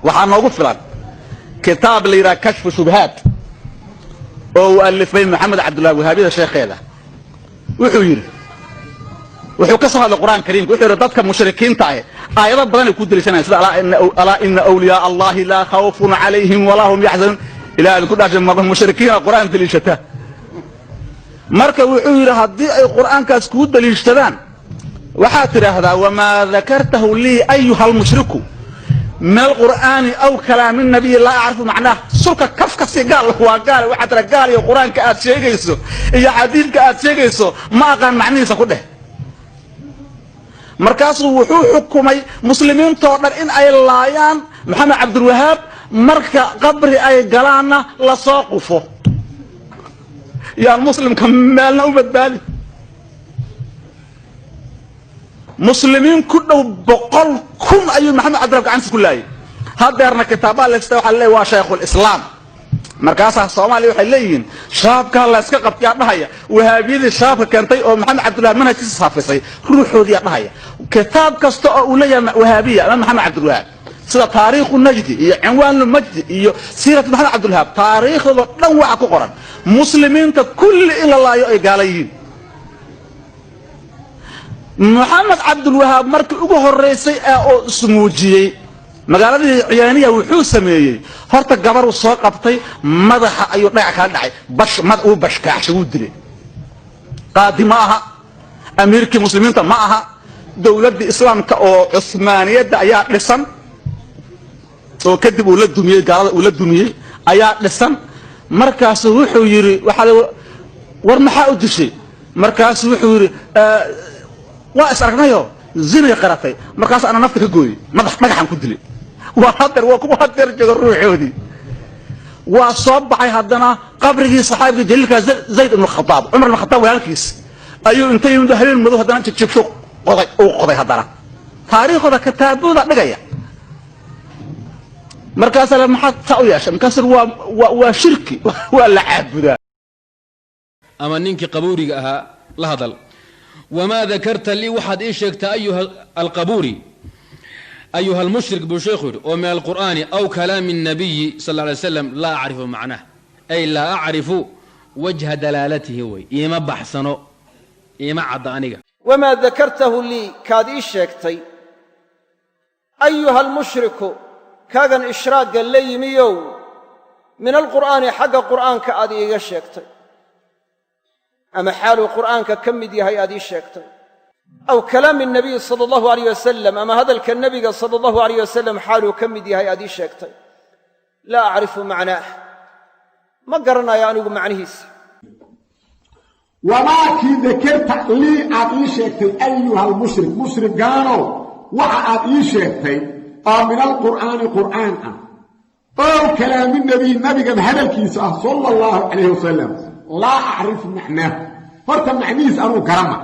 Waxaa noogu filan kitaab la yidhaha Kashfu Shubhaat oo uu alifay Maxamed Cabdullahi, Wahaabiyada sheekheeda. Wuxuu yidhi, wuxuu ka soo hadlay Qur'aan Kariimka, wuxuu yidhi dadka mushrikiinta ah aayado badan ay ku deliishanayaan, sida "Alaa ina awliyaa Allahi laa khawfun calayhim walaa hum yaxzanuun". Ilaah idinku dhaashay, mushrikiina Qur'aan deliishata? Marka wuxuu yidhi, haddii ay Qur'aankaas kuu deliishadaan, waxaad tidhaahdaa: "Wamaa dakartahu lii ayuha almushriku min alqur'aani aw kalaami nabiyi laa acrifu macnaah". Sulka kaf ka sii, gaal waa gaal. Waxaad tidhaa, gaal iyo Qur'aanka aad sheegayso iyo xadiidka aad sheegayso ma aqaan macnihiisa, ku dheh. Markaasuu wuxuu xukumay muslimiintoo dhan in ay laayaan Maxamed Cabdulwahaab, marka qabri ay galaanna lasoo qufo, yaan muslimka meelna u badbaadi. Muslimiin ku dhow 100,000 ayuu Maxamed Cabdilwahab gacantiisa ku laayay. Hadeerna kitaabaa laysta, waxaa leeyahy waa shaykhulislaam. Markaasaa Soomaaliya waxay leeyihiin shabaabkaa la iska qabtayaa dhahaya, Wahaabiyadii shabaabka keentay oo Maxamed Cabdilwahab manhajkiisa saafisay ruuxoodiyaa dhahaya. Kitaab kasta oo uu leeyahay Wahaabiya ama Maxamed Cabdilwahaab, sida Taariikhu Najdi iyo Cinwaanu Majdi iyo Siiratu Maxamed Cabdilwahaab, taariikhdooda dhan waxa ku qoran muslimiinta kulli in la laayo, ay gaala yihiin. Maxamed Cabdulwahaab markii ugu horeysay ee oo ismuujiyey magaaladii Ciyaaniya, wuxuu sameeyey horta gabaruu soo qabtay, madaxa ayuu dhagac kala dhacay, bash mad uu bashkaaxshay, wuu dilay. Qaadi ma aha, amiirkii muslimiinta ma aha, dowladdii islaamka oo Cuhmaaniyadda ayaa dhisan, oo kadib uu la dumiyey, gaalada uu la dumiyey ayaa dhisan. Markaasu wuxuu yidhi, waxaa war maxaa u dishay? Markaasuu wuxuu yidhi, waa is aragnayo, zinay qaratay, markaas ana nafta ka gooyey, madax dhagaxan ku dilay. Waa hadeer, waa kuwa hadeer jooga ruuxoodii. Waa soo baxay haddana, qabrigii saxaabigii jaliilka Zayd ibnu Khadaab, Cumar ibn Khadaab walaalkiis, ayuu inta yimid habeen madow haddana jigjigto qoday, uu qoday haddana. Taariikhdooda kitaabooda dhigaya. Markaasaa le, maxaad saa u yeeshay? Markaas waa shirki, waa la caabudaa. Ama ninkii qabuuriga ahaa la hadal. Wamaa dakarta lii, waxaad ii sheegtaa, ayuha alqabuuri, ayuha almushrik, buu sheekhu yidhi, oo min alqur'aani aw kalaami الnabiyi sal lay slam, laa acrifu macnah, ay laa acrifu wajha dalaalatihi, wey iima baxsano, iima cadda aniga. Wamaa dakartahu lii, kaad ii sheegtay, ayuha almushriku, kaagan ishraagga la yimiyow, min alqur'aani, xagga qur'aanka aad iiga sheegtay, ama xaaluu qur'aanka ka mid yahay aad ii sheegtay, aw kalaami nabiyi sala allahu alayh wasalam, ama hadalka nebiga sala allahu alayh wasalam xaaluu ka mid yahay aad ii sheegtay, laa acrifu macnaah, ma garanayo anigu macnihiisa. Wamaa kii dakarta lii, aad ii sheegtay, ayuha almushrik, mushrigaanow, waxa aad ii sheegtay oo min alqur'aani, qur'aan ah, oo kalaami nebiy, nabigan hadalkiisa ah, sala allahu calayhi wasalam, laa acrifu macnaahu, horta macnihiis anuu garama.